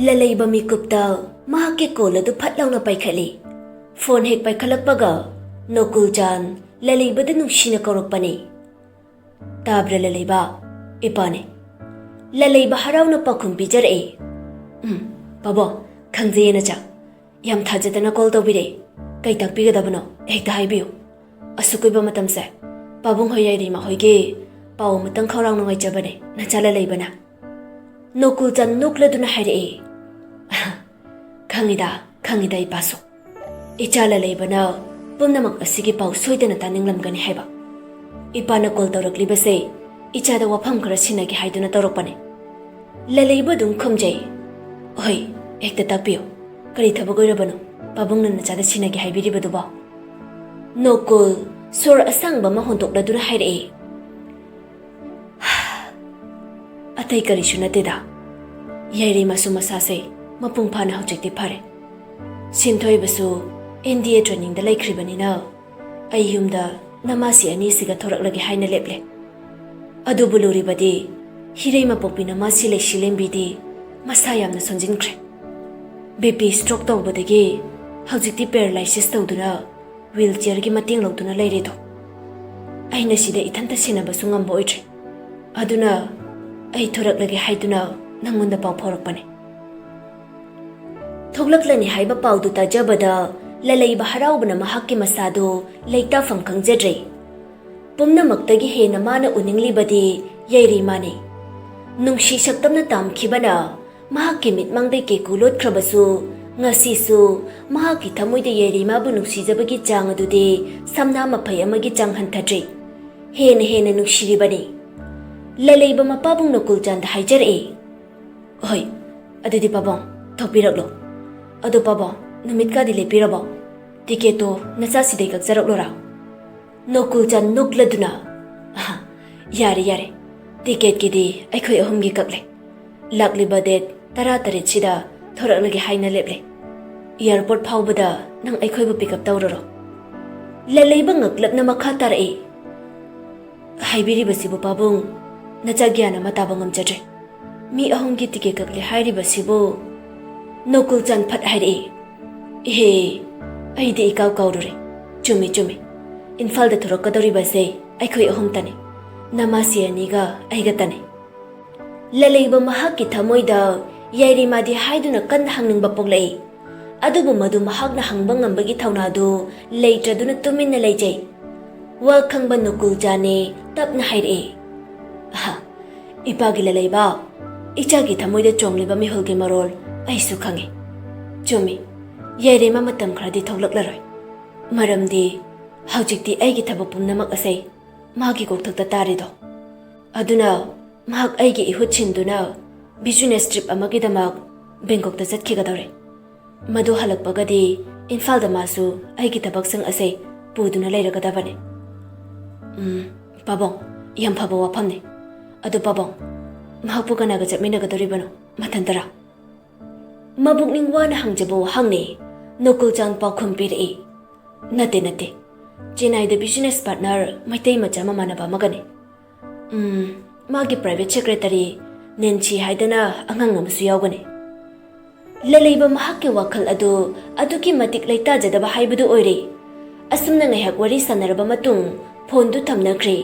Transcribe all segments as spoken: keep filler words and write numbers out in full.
ꯂꯂꯩꯕ ꯃꯤꯀꯨꯞꯇ ꯃꯍꯥꯛꯀꯤ ꯀꯣꯜ ꯑꯗꯨ ꯐꯠ ꯂꯥꯎꯅ ꯄꯥꯏꯈꯠꯂꯤ꯫ ꯐꯣꯟ ꯍꯦꯛ ꯄꯥꯏꯈꯠꯂꯛꯄꯒ ꯅꯣꯀꯨꯜ ꯆꯥꯟ ꯂꯂꯩꯕꯗ ꯅꯨꯡꯁꯤꯅ ꯀꯧꯔꯛꯄꯅꯤ꯫ "ꯇꯥꯕ꯭ꯔꯥ ꯂꯂꯩꯕ?" "ꯏꯄꯥꯅꯦ꯫" ꯂꯂꯩꯕ ꯍꯔꯥꯎꯅ ꯄꯥꯎꯈꯨꯝ ꯄꯤꯖꯔꯛꯑꯦ꯫ "ꯎꯝ, ꯄꯥꯕꯣ, ꯈꯪꯖꯩꯌꯦ ꯅꯆꯥ꯫ ꯌꯥꯝ ꯊꯥꯖꯗꯅ ꯀꯣꯜ ꯇꯧꯕꯤꯔꯛꯑꯦ꯫ ꯀꯩ ꯇꯥꯛꯄꯤꯒꯗꯕꯅꯣ? ꯍꯦꯛꯇ ꯍꯥꯏꯕꯤꯌꯨ꯫ ꯑꯁꯨꯛ ꯀꯨꯏꯕ ꯃꯇꯝꯁꯦ ꯄꯥꯕꯨꯡ ꯍꯣꯏ ꯌꯥꯏꯔꯤꯃ ꯍꯣꯏꯒꯤ ꯄꯥꯎ ꯑꯃꯇꯪ ꯈꯧꯔꯥꯡꯅ ꯉꯥꯏꯖꯕꯅꯦ, ꯅꯆꯥ ꯂꯂꯩꯕꯅ꯫" ꯅꯣꯀꯨꯜ ꯆꯥꯟ ꯅꯣꯛꯂꯗꯨꯅ ꯍꯥꯏꯔꯛꯑꯦ, "ꯈꯪꯉꯤꯗ, ꯈꯪꯉꯤꯗ ꯏꯄꯥꯁꯨ꯫ ꯏꯆꯥ ꯂꯂꯩꯕꯅ ꯄꯨꯝꯅꯃꯛ ꯑꯁꯤꯒꯤ ꯄꯥꯎ ꯁꯣꯏꯗꯅ ꯇꯥꯅꯤꯡꯂꯝꯒꯅꯤ ꯍꯥꯏꯕ꯫ ꯏꯄꯥꯅ ꯀꯣꯜ ꯇꯧꯔꯛꯂꯤꯕꯁꯦ ꯏꯆꯥꯗ ꯋꯥꯐꯝ ꯈꯔ ꯁꯤꯟꯅꯒꯦ ꯍꯥꯏꯗꯨꯅ ꯇꯧꯔꯛꯄꯅꯦ꯫" ꯂꯂꯩꯕ ꯑꯗꯨꯝ ꯈꯨꯝꯖꯩ꯫ "ꯍꯣꯏ, ꯍꯦꯛꯇ ꯇꯥꯛꯄꯤꯌꯨ꯫ ꯀꯔꯤ ꯊꯕꯛ ꯑꯣꯏꯔꯕꯅꯣ ꯄꯥꯕꯨꯡꯅ ꯅꯆꯥꯗ ꯁꯤꯟꯅꯒꯦ ꯍꯥꯏꯕꯤꯔꯤꯕꯗꯨꯕꯣ?" ꯅꯣꯀꯨꯜ ꯁꯣꯔ ꯑꯁꯥꯡꯕ ꯑꯃ ꯍꯣꯟꯗꯣꯛꯂꯗꯨꯅ ꯍꯥꯏꯔꯛꯑꯦ, "ꯑꯇꯩ ꯀꯔꯤꯁꯨ ꯅꯠꯇꯦꯗ꯫ ꯌꯥꯏꯔꯤꯃꯁꯨ ꯃꯁꯥꯁꯦ ꯃꯄꯨꯡ ꯐꯥꯅ ꯍꯧꯖꯤꯛꯇꯤ ꯐꯔꯦ꯫ ꯁꯤꯟꯊꯣꯏꯕꯁꯨ N D A trainingꯗ ꯂꯩꯈ꯭ꯔꯤꯕꯅꯤꯅ ꯑꯩ ꯌꯨꯝꯗ ꯅꯃꯥꯁꯤ ꯑꯅꯤꯁꯤꯒ ꯊꯣꯔꯛꯂꯒꯦ ꯍꯥꯏꯅ ꯂꯦꯞꯂꯦ꯫ ꯑꯗꯨꯕꯨ ꯂꯨꯔꯤꯕꯗꯤ ꯍꯤꯔꯩ ꯃꯄꯣꯛꯄꯤ ꯅꯃꯥꯁꯤ ꯂꯩꯁꯤ ꯂꯦꯝꯕꯤꯗꯤ ꯃꯁꯥ ꯌꯥꯝꯅ ꯁꯣꯟꯖꯤꯟꯈ꯭ꯔꯦ꯫ B P stroke ꯇꯧꯕꯗꯒꯤ ꯍꯧꯖꯤꯛꯇꯤ paralysis ꯇꯧꯗꯨꯅ wheelchairꯒꯤ ꯃꯇꯦꯡ ꯂꯧꯗꯨꯅ ꯂꯩꯔꯦꯗꯣ꯫ ꯑꯩꯅ ꯁꯤꯗ ꯏꯊꯟꯇ ꯁꯦꯟꯅꯕꯁꯨ ꯉꯝꯕ ꯑꯣꯏꯗ꯭ꯔꯦ꯫ ꯑꯗꯨꯅ ꯑꯩ ꯊꯣꯔꯛꯂꯒꯦ ꯍꯥꯏꯗꯨꯅ ꯅꯪꯉꯣꯟꯗ ꯄꯥꯎ ꯐꯥꯎꯔꯛꯄꯅꯦ꯫" ꯊꯣꯛꯂꯛꯂꯅꯤ ꯍꯥꯏꯕ ꯄꯥꯎꯗꯨ ꯇꯥꯖꯕꯗ ꯂꯂꯩꯕ ꯍꯔꯥꯎꯕꯅ ꯃꯍꯥꯛꯀꯤ ꯃꯁꯥꯗꯨ ꯂꯩꯇꯥꯐꯝ ꯈꯪꯖꯗ꯭ꯔꯦ꯫ ꯄꯨꯝꯅꯃꯛꯇꯒꯤ ꯍꯦꯟꯅ ꯃꯥꯅ ꯎꯅꯤꯡꯂꯤꯕꯗꯤ ꯌꯥꯏꯔꯤꯃꯥꯅꯤ꯫ ꯅꯨꯡꯁꯤ ꯁꯛꯇꯝꯅ ꯇꯥꯝꯈꯤꯕꯅ ꯃꯍꯥꯛꯀꯤ ꯃꯤꯠꯃꯥꯡꯗꯩ ꯀꯦꯀꯨ ꯂꯣꯠꯈ꯭ꯔꯕꯁꯨ, ꯉꯁꯤꯁꯨ ꯃꯍꯥꯛꯀꯤ ꯊꯃꯣꯏꯗ ꯌꯥꯏꯔꯤꯃꯥꯕꯨ ꯅꯨꯡꯁꯤꯖꯕꯒꯤ ꯆꯥꯡ ꯑꯗꯨꯗꯤ ꯁꯝꯅꯥ ꯃꯐꯩ ꯑꯃꯒꯤ ꯆꯥꯡ ꯍꯟꯊꯗ꯭ꯔꯤ꯫ ꯍꯦꯟꯅ ꯍꯦꯟꯅ ꯅꯨꯡꯁꯤꯔꯤꯕꯅꯤ꯫ ꯂꯂꯩꯕ ꯃꯄꯥꯕꯨꯡ ꯅꯣꯀꯨꯜ ꯆꯥꯟꯗ ꯍꯥꯏꯖꯔꯛꯏ, "ꯍꯣꯏ, ꯑꯗꯨꯗꯤ ꯄꯥꯕꯨꯡ, ꯊꯣꯛꯄꯤꯔꯛꯂꯣ꯫ ꯑꯗꯣ ꯄꯥꯕꯨꯡ, ꯅꯨꯃꯤꯠꯀꯥꯗꯤ ꯂꯦꯞꯄꯤꯔꯕꯣ? ꯇꯤꯀꯦꯠꯇꯣ ꯅꯆꯥꯁꯤꯗꯩ ꯀꯛꯆꯔꯛꯂꯣꯔꯥ?" ꯅꯣꯀꯨꯜ ꯆꯥꯟ ꯅꯣꯛꯂꯗꯨꯅ, "ꯑꯍ, ꯌꯥꯔꯦ, ꯌꯥꯔꯦ꯫ ꯇꯤꯀꯦꯠꯀꯤꯗꯤ ꯑꯩꯈꯣꯏ ꯑꯍꯨꯝꯒꯤ ꯀꯛꯂꯦ꯫ ꯂꯥꯛꯂꯤꯕ date ꯇꯔꯥꯇꯔꯦꯠꯁꯤꯗ ꯊꯣꯔꯛꯂꯒꯦ ꯍꯥꯏꯅ ꯂꯦꯞꯂꯦ꯫ Airport ꯐꯥꯎꯕꯗ ꯅꯪ ꯑꯩꯈꯣꯏꯕꯨ pick up ꯇꯧꯔꯨꯔꯣ꯫" ꯂꯂꯩꯕ ꯉꯛꯂꯞꯅ ꯃꯈꯥ ꯇꯥꯔꯛꯏ, "ꯍꯥꯏꯕꯤꯔꯤꯕꯁꯤꯕꯨ ꯄꯥꯕꯨꯡ, ꯅꯆꯥ ꯒ꯭ꯌꯥꯟ ꯑꯃ ꯇꯥꯕ ꯉꯝꯖꯗ꯭ꯔꯦ꯫ ꯃꯤ ꯑꯍꯨꯝꯒꯤ ꯇꯤꯀꯦꯠ ꯀꯛꯂꯦ ꯍꯥꯏꯔꯤꯕꯁꯤꯕꯨ ꯅꯣꯀꯨꯜ ꯆꯥꯟ ꯐꯠ ꯍꯥꯏꯔꯛꯏ, "ꯏꯍꯦ, ꯑꯩꯗꯤ ꯏꯀꯥꯎ ꯀꯥꯎꯔꯨꯔꯦ꯫ ꯆꯨꯝꯃꯤ, ꯆꯨꯝꯃꯤ꯫ ꯏꯝꯐꯥꯜꯗ ꯊꯣꯔꯛꯀꯗꯧꯔꯤꯕꯁꯦ ꯑꯩꯈꯣꯏ ꯑꯍꯨꯝꯇꯅꯤ꯫ ꯅꯃꯥꯁꯤ ꯑꯅꯤꯒ ꯑꯩꯒꯇꯅꯤ꯫" ꯂꯂꯩꯕ ꯃꯍꯥꯛꯀꯤ ꯊꯃꯣꯏꯗ ꯌꯥꯏꯔꯤꯃꯥꯗꯤ ꯍꯥꯏꯗꯨꯅ ꯀꯟꯅ ꯍꯪꯅꯤꯡꯕ ꯄꯣꯛꯂꯛꯏ꯫ ꯑꯗꯨꯕꯨ ꯃꯗꯨ ꯃꯍꯥꯛꯅ ꯍꯪꯕ ꯉꯝꯕꯒꯤ ꯊꯧꯅꯥꯗꯨ ꯂꯩꯇ꯭ꯔꯗꯨꯅ ꯇꯨꯃꯤꯟꯅ ꯂꯩꯖꯩ꯫ ꯋꯥ ꯈꯪꯕ ꯅꯨꯀꯨꯜ ꯖꯥꯅꯦ ꯇꯞꯅ ꯍꯥꯏꯔꯛꯏ, "ꯑꯍ, ꯏꯄꯥꯒꯤ ꯂꯂꯩꯕ, ꯏꯆꯥꯒꯤ ꯊꯃꯣꯏꯗ ꯆꯣꯡꯂꯤꯕ ꯃꯤꯍꯨꯜꯒꯤ ꯃꯔꯣꯜ ꯑꯩꯁꯨ ꯈꯪꯏ꯫ ꯆꯨꯝꯃꯤ, ꯌꯥꯏꯔꯤꯃꯥ ꯃꯇꯝ ꯈꯔꯗꯤ ꯊꯣꯛꯂꯛꯂꯔꯣꯏ꯫ ꯃꯔꯝꯗꯤ ꯍꯧꯖꯤꯛꯇꯤ ꯑꯩꯒꯤ ꯊꯕꯛ ꯄꯨꯝꯅꯃꯛ ꯑꯁꯦ ꯃꯥꯒꯤ ꯀꯣꯛꯊꯛꯇ ꯇꯥꯔꯤꯗꯣ꯫ ꯑꯗꯨꯅ ꯃꯍꯥꯛ ꯑꯩꯒꯤ ꯏꯍꯨꯠ ꯁꯤꯟꯗꯨꯅ business trip ꯑꯃꯒꯤꯗꯃꯛ ꯕꯦꯡꯀꯣꯛꯇ ꯆꯠꯈꯤꯒꯗꯧꯔꯦ꯫ ꯃꯗꯨ ꯍꯜꯂꯛꯄꯒꯗꯤ ꯏꯝꯐꯥꯜꯗ ꯃꯥꯁꯨ ꯑꯩꯒꯤ ꯊꯕꯛꯁꯤꯡ ꯑꯁꯦ ꯄꯨꯗꯨꯅ ꯂꯩꯔꯒꯗꯕꯅꯤ꯫" "ꯎꯝ, ꯄꯥꯕꯨꯡ, ꯌꯥꯝ ꯐꯕ ꯋꯥꯐꯝꯅꯤ꯫ ꯑꯗꯨ ꯄꯥꯕꯨꯡ, ꯃꯍꯥꯛꯄꯨ ꯀꯅꯥꯒ ꯆꯠꯃꯤꯟꯅꯒꯗꯧꯔꯤꯕꯅꯣ? ꯃꯊꯟꯇꯔꯥ?" ꯃꯕꯨꯛꯅꯤꯡ ꯋꯥꯅ ꯍꯪꯖꯕ ꯋꯥꯍꯪꯅꯤ꯫ ꯅꯣꯀꯨꯜ ꯆꯥꯟ ꯄꯥꯎꯈꯨꯝ ꯄꯤꯔꯛꯏ, "ꯅꯠꯇꯦ, ꯅꯠꯇꯦ꯫ ꯆꯦꯟꯅꯥꯏꯗ business partner ꯃꯩꯇꯩ ꯃꯆꯥ ꯃꯃꯥꯟꯅꯕ ꯑꯃꯒꯅꯤ꯫ ꯎꯝ, ꯃꯥꯒꯤ private secretary ꯅꯦꯟꯁꯤ ꯍꯥꯏꯗꯅ ꯑꯉꯥꯡ ꯑꯃꯁꯨ ꯌꯥꯎꯒꯅꯤ꯫" ꯂꯂꯩꯕ ꯃꯍꯥꯛꯀꯤ ꯋꯥꯈꯜ ꯑꯗꯨ ꯑꯗꯨꯛꯀꯤ ꯃꯇꯤꯛ ꯂꯩꯇꯥꯖꯗꯕ ꯍꯥꯏꯕꯗꯨ ꯑꯣꯏꯔꯦ꯫ ꯑꯁꯨꯝꯅ ꯉꯥꯏꯍꯥꯛ ꯋꯥꯔꯤ ꯁꯥꯟꯅꯔꯕ ꯃꯇꯨꯡ ꯐꯣꯟꯗꯨ ꯊꯝꯅꯈ꯭ꯔꯦ꯫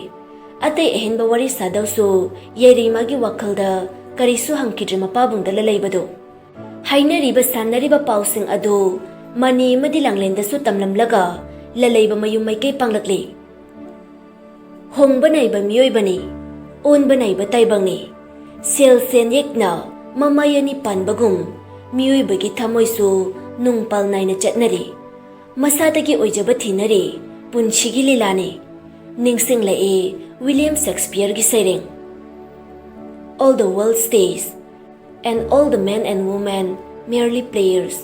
ꯑꯇꯩ ꯑꯍꯦꯟꯕ ꯋꯥꯔꯤ ꯁꯥꯗꯧꯁꯨ ꯌꯥꯏꯔꯤꯃꯥꯒꯤ ꯋꯥꯈꯜꯗ ꯀꯔꯤꯁꯨ ꯍꯪꯈꯤꯗ꯭ꯔꯦ ꯃꯄꯥꯕꯨꯡꯗ ꯂꯂꯩꯕꯗꯨ꯫ ꯍꯥꯏꯅꯔꯤꯕ ꯁꯥꯟꯅꯔꯤꯕ ꯄꯥꯎꯁꯤꯡ ꯑꯗꯨ ꯃꯅꯤ ꯑꯃꯗꯤ ꯂꯥꯡꯂꯦꯟꯗꯁꯨ ꯇꯝꯂꯝꯂꯒ ꯂꯂꯩꯕ ꯃꯌꯨꯝ ꯃꯥꯏꯀꯩ ꯄꯥꯡꯂꯛꯂꯤ꯫ ꯍꯣꯡꯕ ꯅꯥꯏꯕ ꯃꯤꯑꯣꯏꯕꯅꯤ, ꯑꯣꯟꯕ ꯅꯥꯏꯕ ꯇꯥꯏꯕꯪꯅꯤ꯫ ꯁꯦꯜ ꯁꯦꯟꯌꯦꯛꯅ ꯃꯃꯥꯏ ꯑꯅꯤ ꯄꯥꯟꯕꯒꯨꯝ ꯃꯤꯑꯣꯏꯕꯒꯤ ꯊꯃꯣꯏꯁꯨ ꯅꯨꯡꯄꯥꯜ ꯅꯥꯏꯅ ꯆꯠꯅꯔꯤ꯫ ꯃꯁꯥꯗꯒꯤ ꯑꯣꯏꯖꯕ ꯊꯤꯅꯔꯤ ꯄꯨꯟꯁꯤꯒꯤ ꯂꯤꯂꯥꯅꯤ꯫ ꯅꯤꯡꯁꯤꯡꯂꯛꯏ ꯋꯤꯂꯤꯌꯝ ꯁꯦꯛꯁꯄꯤꯌꯔꯒꯤ ꯁꯩꯔꯦꯡ, "All the world stays, and all the men and women merely players.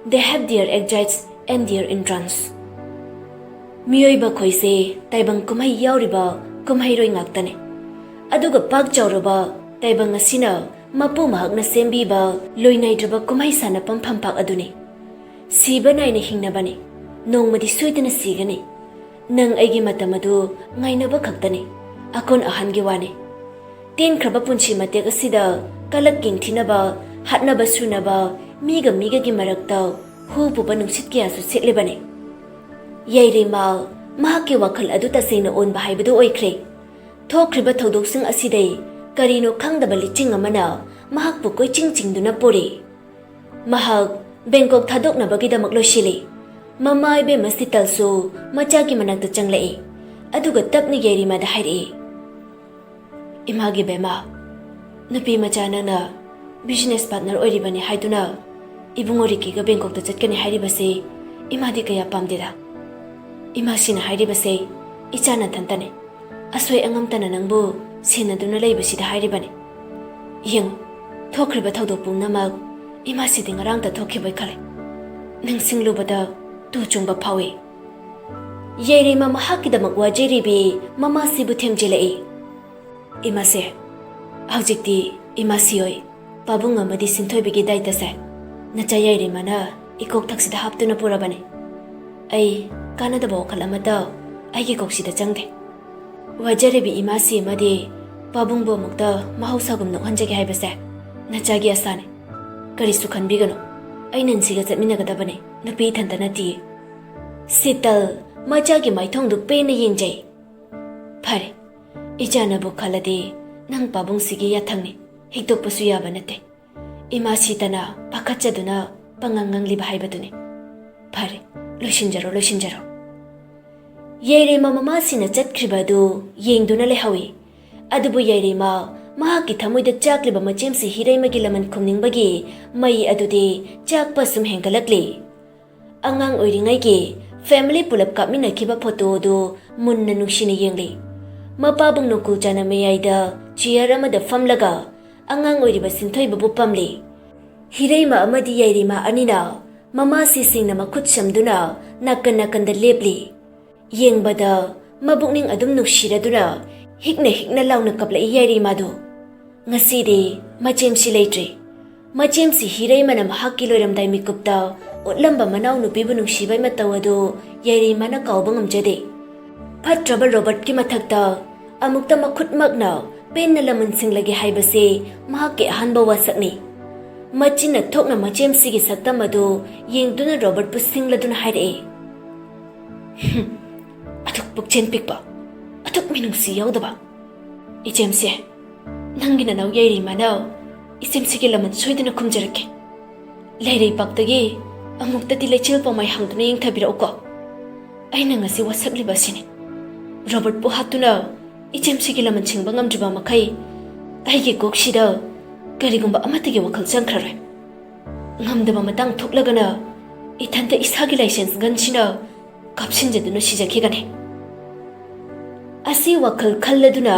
They have their exits and their entrance." ꯃꯤꯑꯣꯏꯕ ꯑꯩꯈꯣꯏꯁꯦ ꯇꯥꯏꯕꯪ ꯀꯨꯝꯍꯩ ꯌꯥꯎꯔꯤꯕ ꯀꯨꯝꯍꯩꯔꯣꯏ ꯉꯥꯛꯇꯅꯤ꯫ ꯑꯗꯨꯒ ꯄꯥꯛ ꯆꯥꯎꯔꯕ ꯇꯥꯏꯕꯪ ꯑꯁꯤꯅ ꯃꯄꯨ ꯃꯍꯥꯛꯅ ꯁꯦꯝꯕꯤꯕ ꯂꯣꯏꯅꯥꯏꯗ꯭ꯔꯕ ꯀꯨꯝꯍꯩ ꯁꯥꯟꯅꯐꯝ ꯐꯝꯄꯥꯛ ꯑꯗꯨꯅꯤ꯫ ꯁꯤꯕ ꯅꯥꯏꯅ ꯍꯤꯡꯅꯕꯅꯤ꯫ ꯅꯣꯡꯃꯗꯤ ꯁꯣꯏꯗꯅ ꯁꯤꯒꯅꯤ꯫ ꯅꯪ ꯑꯩꯒꯤ ꯃꯇꯝ ꯑꯗꯨ ꯉꯥꯏꯅꯕ ꯈꯛꯇꯅꯤ꯫ ꯑꯀꯣꯟ ꯑꯍꯥꯟꯒꯤ ꯋꯥꯅꯤ꯫ ꯇꯦꯟꯈ꯭ꯔꯕ ꯄꯨꯟꯁꯤ ꯃꯇꯦꯛ ꯑꯁꯤꯗ ꯀꯂꯛ ꯌꯦꯡꯊꯤꯅꯕ, ꯍꯥꯠꯅꯕ ꯁꯨꯅꯕ, ꯃꯤꯒ ꯃꯤꯒꯒꯤ ꯃꯔꯛꯇ ꯍꯨ ꯄꯨꯕ ꯅꯨꯡꯁꯤꯠ ꯀꯌꯥꯁꯨ ꯁꯤꯠꯂꯤꯕꯅꯤ꯫ ꯌꯥꯏꯔꯤꯃ ꯃꯍꯥꯛꯀꯤ ꯋꯥꯈꯜ ꯑꯗꯨ ꯇꯁꯦꯡꯅ ꯑꯣꯟꯕ ꯍꯥꯏꯕꯗꯨ ꯑꯣꯏꯈ꯭ꯔꯦ꯫ ꯊꯣꯛꯈ꯭ꯔꯤꯕ ꯊꯧꯗꯣꯛꯁꯤꯡ ꯑꯁꯤꯗꯩ ꯀꯔꯤꯅꯣ ꯈꯪꯗꯕ ꯂꯤꯆꯤꯡ ꯑꯃꯅ ꯃꯍꯥꯛꯄꯨ ꯀꯣꯏꯆꯤꯡ ꯆꯤꯡꯗꯨꯅ ꯄꯨꯔꯤ꯫ ꯃꯍꯥꯛ ꯕꯦꯡꯀꯣꯛ ꯊꯥꯗꯣꯛꯅꯕꯒꯤꯗꯃꯛ ꯂꯣꯏꯁꯤꯜꯂꯤ꯫ ꯃꯃꯥ ꯏꯕꯦꯝꯃ ꯁꯤꯇꯜꯁꯨ ꯃꯆꯥꯒꯤ ꯃꯅꯥꯛꯇ ꯆꯪꯂꯛꯏ꯫ ꯑꯗꯨꯒ ꯇꯞꯅ ꯌꯥꯏꯔꯤꯃꯥꯗ ꯍꯥꯏꯔꯛꯏ, "ꯏꯃꯥꯒꯤ ꯕꯦꯝꯃ, ꯅꯨꯄꯤ ꯃꯆꯥ ꯅꯪꯅ business partner ꯑꯣꯏꯔꯤꯕꯅꯤ ꯍꯥꯏꯗꯨꯅ ꯏꯕꯨꯡꯉꯣ ꯔꯤꯀꯤꯒ ꯕꯦꯡꯀꯣꯛꯇ ꯆꯠꯀꯅꯤ ꯍꯥꯏꯔꯤꯕꯁꯤ ꯏꯃꯥꯗꯤ ꯀꯌꯥ ꯄꯥꯝꯗꯦꯗ꯫ ꯏꯃꯥꯁꯤꯅ ꯍꯥꯏꯔꯤꯕꯁꯦ ꯏꯆꯥ ꯅꯊꯟꯇꯅꯤ꯫ ꯑꯁꯣꯏ ꯑꯉꯥꯝꯇꯅ ꯅꯪꯕꯨ ꯁꯦꯟꯅꯗꯨꯅ ꯂꯩꯕꯁꯤꯗ ꯍꯥꯏꯔꯤꯕꯅꯤ꯫ ꯌꯦꯡꯉꯨ, ꯊꯣꯛꯈ꯭ꯔꯤꯕ ꯊꯧꯗꯣꯛ ꯄꯨꯝꯅꯃꯛ ꯏꯃꯥꯁꯤꯗꯤ ꯉꯔꯥꯡꯇ ꯊꯣꯛꯈꯤꯕꯣꯏ ꯈꯜꯂꯤ꯫ ꯅꯤꯡꯁꯤꯡꯂꯨꯕꯗ ꯇꯨ ꯆꯨꯡꯕ ꯐꯥꯎꯏ꯫" ꯌꯥꯏꯔꯤꯃ ꯃꯍꯥꯛꯀꯤꯗꯃꯛ ꯋꯥꯖꯔꯤꯕꯤ ꯃꯃꯥꯁꯤꯕꯨ ꯊꯦꯝꯖꯤꯜꯂꯛꯏ꯫ "ꯏꯃꯥꯁꯦ, ꯍꯧꯖꯤꯛꯇꯤ ꯏꯃꯥꯁꯤ ꯑꯣꯏ꯫ ꯄꯥꯕꯨꯡ ꯑꯃꯗꯤ ꯁꯤꯟꯊꯣꯏꯕꯒꯤ ꯗꯥꯏꯇꯁꯦ ꯅꯆꯥ ꯌꯥꯏꯔꯤꯃꯅ ꯏꯀꯣꯛ ꯊꯛꯁꯤꯗ ꯍꯥꯞꯇꯨꯅ ꯄꯨꯔꯕꯅꯤ꯫ ꯑꯩ ꯀꯥꯟꯅꯗꯕ ꯋꯥꯈꯜ ꯑꯃꯠꯇ ꯑꯩꯒꯤ ꯀꯣꯛꯁꯤꯗ ꯆꯪꯗꯦ꯫ ꯋꯥꯖꯔꯤꯕꯤ ꯏꯃꯥꯁꯤ ꯑꯃꯗꯤ ꯄꯥꯕꯨꯡꯕꯨ ꯑꯃꯨꯛꯇ ꯃꯍꯧꯁꯥꯒꯨꯝ ꯅꯣꯛꯍꯟꯖꯒꯦ ꯍꯥꯏꯕꯁꯦ ꯅꯆꯥꯒꯤ ꯑꯁꯥꯅꯤ꯫ ꯀꯔꯤꯁꯨ ꯈꯟꯕꯤꯒꯅꯨ, ꯑꯩ ꯅꯟꯁꯤꯒ ꯆꯠꯃꯤꯟꯅꯒꯗꯕꯅꯤ, ꯅꯨꯄꯤ ꯏꯊꯟꯇ ꯅꯠꯇꯤꯌꯦ꯫" ꯁꯤꯇꯜ ꯃꯆꯥꯒꯤ ꯃꯥꯏꯊꯣꯡꯗꯨ ꯄꯦꯟꯅ ꯌꯦꯡꯖꯩ꯫ "ꯐꯔꯦ, ꯏꯆꯥꯅꯕꯨ ꯈꯜꯂꯗꯤ ꯅꯪ ꯄꯥꯕꯨꯡꯁꯤꯒꯤ ꯌꯥꯊꯪꯅꯤ, ꯍꯤꯛꯇꯣꯛꯄꯁꯨ ꯌꯥꯕ ꯅꯠꯇꯦ꯫" ꯏꯃꯥ ꯁꯤꯇꯅ ꯄꯥꯈꯠꯆꯗꯨꯅ ꯄꯉꯥꯡ ꯉꯥꯡꯂꯤꯕ ꯍꯥꯏꯕꯗꯨꯅꯤ꯫ "ꯐꯔꯦ, ꯂꯣꯏꯁꯤꯟꯖꯔꯣ, ꯂꯣꯏꯁꯤꯟꯖꯔꯣ꯫" ꯌꯥꯏꯔꯤꯃ ꯃꯃꯥꯁꯤꯅ ꯆꯠꯈ꯭ꯔꯤꯕ ꯑꯗꯨ ꯌꯦꯡꯗꯨꯅ ꯂꯩꯍꯧꯏ꯫ ꯑꯗꯨꯕꯨ ꯌꯥꯏꯔꯤꯃ ꯃꯍꯥꯛꯀꯤ ꯊꯃꯣꯏꯗ ꯆꯥꯛꯂꯤꯕ ꯃꯆꯦꯝꯁꯤ ꯍꯤꯔꯩꯃꯒꯤ ꯂꯃꯟ ꯈꯨꯝꯅꯤꯡꯕꯒꯤ ꯃꯩ ꯑꯗꯨꯗꯤ ꯆꯥꯛꯄ ꯁꯨꯝ ꯍꯦꯟꯒꯠꯂꯛꯂꯤ꯫ ꯑꯉꯥꯡ ꯑꯣꯏꯔꯤꯉꯩꯒꯤ family ꯄꯨꯂꯞ ꯀꯥꯞꯃꯤꯟꯅꯈꯤꯕ ꯐꯣꯇꯣ ꯑꯗꯨ ꯃꯨꯟꯅ ꯅꯨꯡꯁꯤꯅ ꯌꯦꯡꯂꯤ꯫ ꯃꯄꯥꯕꯨꯡ ꯅꯣꯡꯀꯨꯜ ꯆꯥꯅ ꯃꯌꯥꯏꯗ ꯆꯤꯌꯔ ꯑꯃꯗ ꯐꯝꯂꯒ ꯑꯉꯥꯡ ꯑꯣꯏꯔꯤꯕ ꯁꯤꯟꯊꯣꯏꯕꯕꯨ ꯄꯝꯂꯤ꯫ ꯍꯤꯔꯩꯃ ꯑꯃꯗꯤ ꯌꯥꯏꯔꯤꯃ ꯑꯅꯤꯅ ꯃꯃꯥꯁꯤꯁꯤꯡꯅ ꯃꯈꯨꯠ ꯁꯝꯗꯨꯅ ꯅꯥꯀꯟ ꯅꯥꯀꯟꯗ ꯂꯦꯞꯂꯤ꯫ ꯌꯦꯡꯕꯗ ꯃꯕꯨꯛꯅꯤꯡ ꯑꯗꯨꯝ ꯅꯨꯡꯁꯤꯔꯗꯨꯅ ꯍꯤꯛꯅ ꯍꯤꯛꯅ ꯂꯥꯎꯅ ꯀꯞꯂꯛꯏ ꯌꯥꯏꯔꯤꯃꯥꯗꯨ꯫ ꯉꯁꯤꯗꯤ ꯃꯆꯦꯝꯁꯤ ꯂꯩꯇ꯭ꯔꯦ꯫ ꯃꯆꯦꯝꯁꯤ ꯍꯤꯔꯩꯃꯅ ꯃꯍꯥꯛꯀꯤ ꯂꯣꯏꯔꯝꯗꯥꯏ ꯃꯤꯀꯨꯞꯇ ꯎꯠꯂꯝꯕ ꯃꯅꯥꯎꯅꯨꯄꯤꯕꯨ ꯅꯨꯡꯁꯤꯕꯩ ꯃꯇꯧ ꯑꯗꯨ ꯌꯥꯏꯔꯤꯃꯥꯅ ꯀꯥꯎꯕ ꯉꯝꯖꯗꯦ꯫ ꯐꯠꯇ꯭ꯔꯕ ꯔꯣꯕꯔꯠꯀꯤ ꯃꯊꯛꯇ ꯑꯃꯨꯛꯇ ꯃꯈꯨꯠꯃꯛꯅ ꯄꯦꯟꯅ ꯂꯃꯟꯁꯤꯡꯂꯒꯦ ꯍꯥꯏꯕꯁꯤ ꯃꯍꯥꯛꯀꯤ ꯑꯍꯥꯟꯕ ꯋꯥꯁꯛꯅꯤ꯫ ꯃꯆꯤꯟꯅ ꯊꯣꯛꯅ ꯃꯆꯦꯝꯁꯤꯒꯤ ꯁꯛꯇꯝ ꯑꯗꯨ ꯌꯦꯡꯗꯨꯅ ꯔꯣꯕꯔꯠꯄꯨ ꯁꯤꯡꯂꯗꯨꯅ ꯍꯥꯏꯔꯛꯏ꯫ "ꯍꯨꯝ, ꯑꯗꯨꯛ ꯄꯨꯛꯆꯦꯜ ꯄꯤꯛꯄ, ꯑꯗꯨꯛ ꯃꯤꯅꯨꯡꯁꯤ ꯌꯥꯎꯗꯕ꯫ ꯏꯆꯦꯝꯁꯦ, ꯅꯪꯒꯤ ꯅꯅꯥꯎ ꯌꯥꯏꯔꯤꯃꯅ ꯏꯆꯦꯝꯁꯤꯒꯤ ꯂꯃꯟ ꯁꯣꯏꯗꯅ ꯈꯨꯝꯖꯔꯛꯀꯦ꯫ ꯂꯩꯔꯩꯄꯥꯛꯇꯒꯤ ꯑꯃꯨꯛꯇꯗꯤ ꯂꯩꯆꯤꯜ ꯄꯥꯎꯃꯥꯏ ꯍꯥꯡꯗꯨꯅ ꯌꯦꯡꯊꯕꯤꯔꯛꯎꯀꯣ꯫ ꯑꯩꯅ ꯉꯁꯤ ꯋꯥꯁꯛꯂꯤꯕ ꯑꯁꯤꯅꯤ꯫ ꯔꯣꯕꯔꯠꯄꯨ ꯍꯥꯠꯇꯨꯅ ꯏꯆꯦꯝꯁꯤꯒꯤ ꯂꯃꯟ ꯁꯤꯡꯕ ꯉꯝꯗ꯭ꯔꯤꯕ ꯃꯈꯩ ꯑꯩꯒꯤ ꯀꯣꯛꯁꯤꯗ ꯀꯔꯤꯒꯨꯝꯕ ꯑꯃꯠꯇꯒꯤ ꯋꯥꯈꯜ ꯆꯪꯈ꯭ꯔꯔꯣꯏ꯫ ꯉꯝꯗꯕ ꯃꯇꯥꯡ ꯊꯣꯛꯂꯒꯅ ꯏꯊꯟꯇ ꯏꯁꯥꯒꯤ ꯂꯥꯏꯁꯦꯟꯁ ꯒꯟꯁꯤꯅ ꯀꯥꯞꯁꯤꯟꯖꯗꯨꯅ ꯁꯤꯖꯈꯤꯒꯅꯤ"꯫ ꯑꯁꯤ ꯋꯥꯈꯜ ꯈꯜꯂꯗꯨꯅ